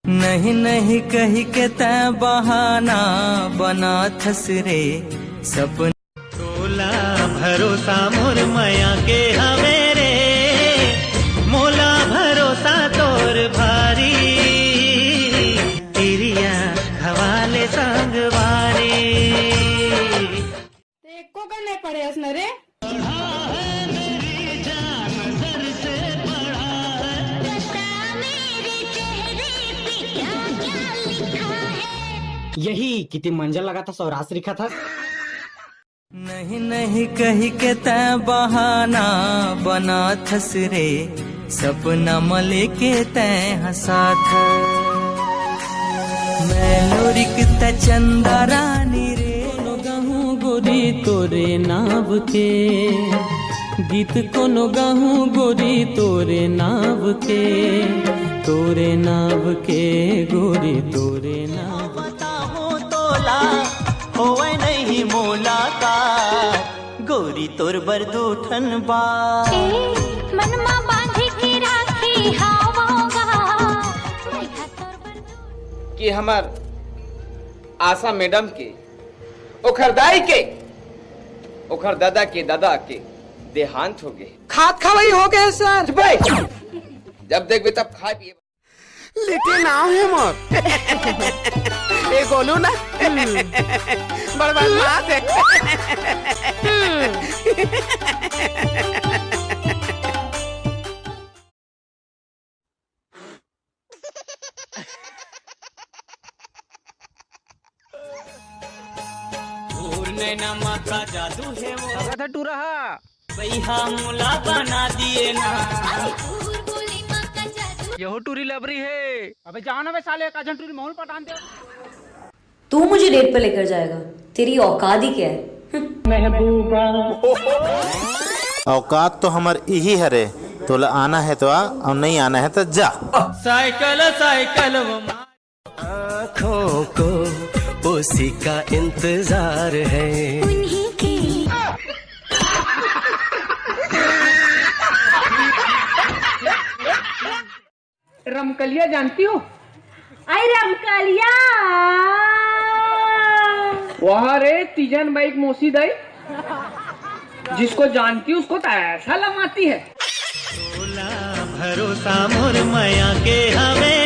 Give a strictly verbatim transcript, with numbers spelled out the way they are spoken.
नहीं नहीं कहि के तै बहाना बनाथस रे सपना। तोला भरोसा मोर मया के हवे रे, मोला भरोसा तोर भारी, किरिया खवाले संगवारी। ते एको कन नहीं पढ़े हस न रे। यही किती मंजन लगाथस अउ रास लिखथस। नहीं नहीं कहि के तै बहाना बनाथस रे, सपना म लेके तै हंसाथस। मैं लोरिक तै चंदा रानी रे। कोनो गाहूं गोरी तोरे नाव के गीत, कोनो गाहूं गोरी तोरे नाव के, तोरे नाव के गोरी तोरे नाव। बताहूं तोला होवय नहीं मुलाकात, गोरी तोर बर दू ठन बात। ए, मन मा बांधे के राखी हावों गा। कि हमर आशा मैडम के, ओखर दाई के, ओखर दादा के दादा के देहांत हो गए। खात खवई हो गए सर। चुप रह। जब देखबे तब खाए पिए। लेटे नाव हे मोर। ए गोलू ना। बड़ बदमाश हे। भूर नैना मा का जादू हे वो। कथा टूरा हा। बइहा मोला बना दिए ना। यहू टूरी लबरी हे। अबे जाओ ना बे साले, एक आजन टूरी महूल पटान दे। तू मुझे डेट पे लेकर जाएगा? तेरी औकात ही क्या है? हम्म। औकात तो हमर इही हरे, तोला आना हे तो आ, अउ नहीं आना हे तो जा। साइकिल, साइकिल वो मार। आंखों को उसी का इंतजार है। उन्हीं की रमकलिया जानती हो? आई रमकलिया। वाह रे, तीजन बाई के मौसी दाई, जिसको जानती उसको तो ऐसा लमाती है। तोला भरोसा मोर मया के हवे